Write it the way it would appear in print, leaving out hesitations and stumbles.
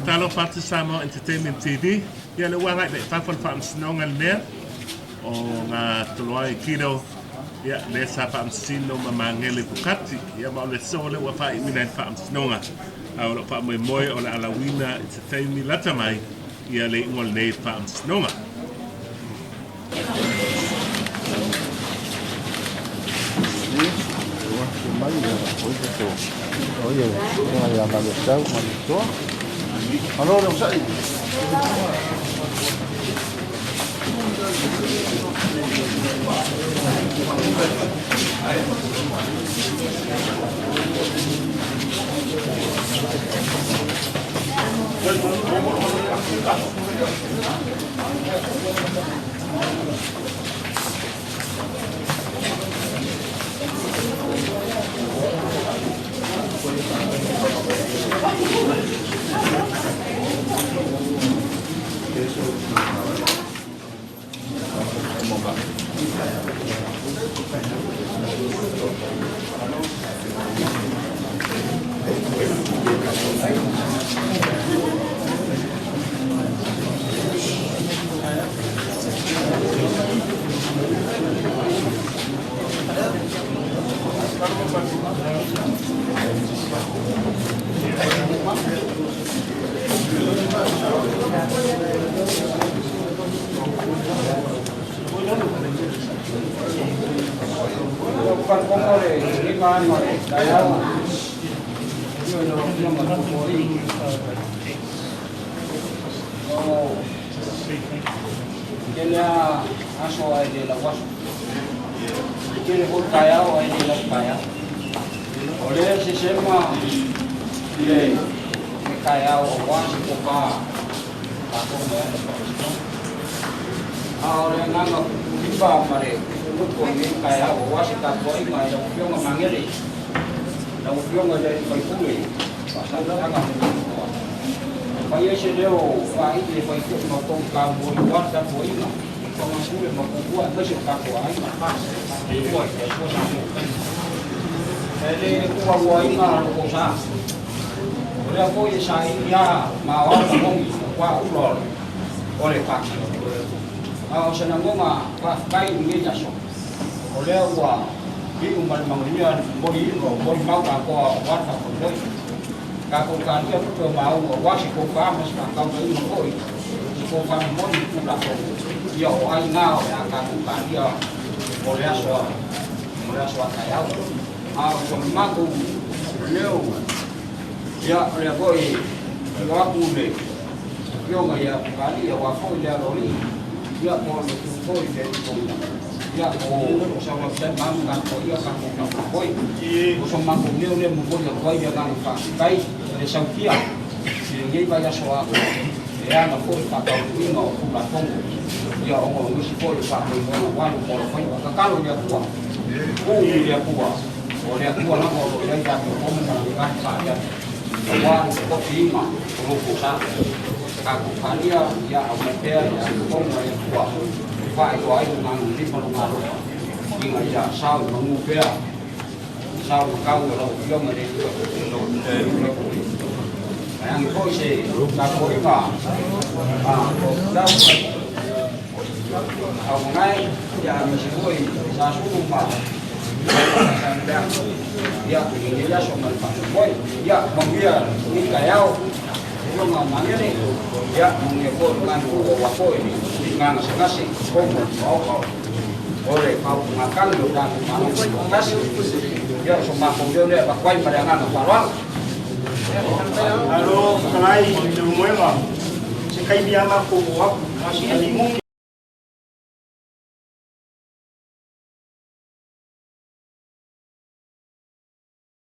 Talofa atu Samoa Entertainment TV. Ia le ua agai mai fafo le faamasinoga le mea o Gatoloai Kido ia lea sa faamasino ma Magele Pukati ia ma o le so lea ua faaiuina ai le faamasinoga a o lo o faamoemoe o le a lauina i se taimi lata mai ia le iuga o lenei faamasinoga. Alo, fetalai i Leulumoega, se taimi lava matou oo atu,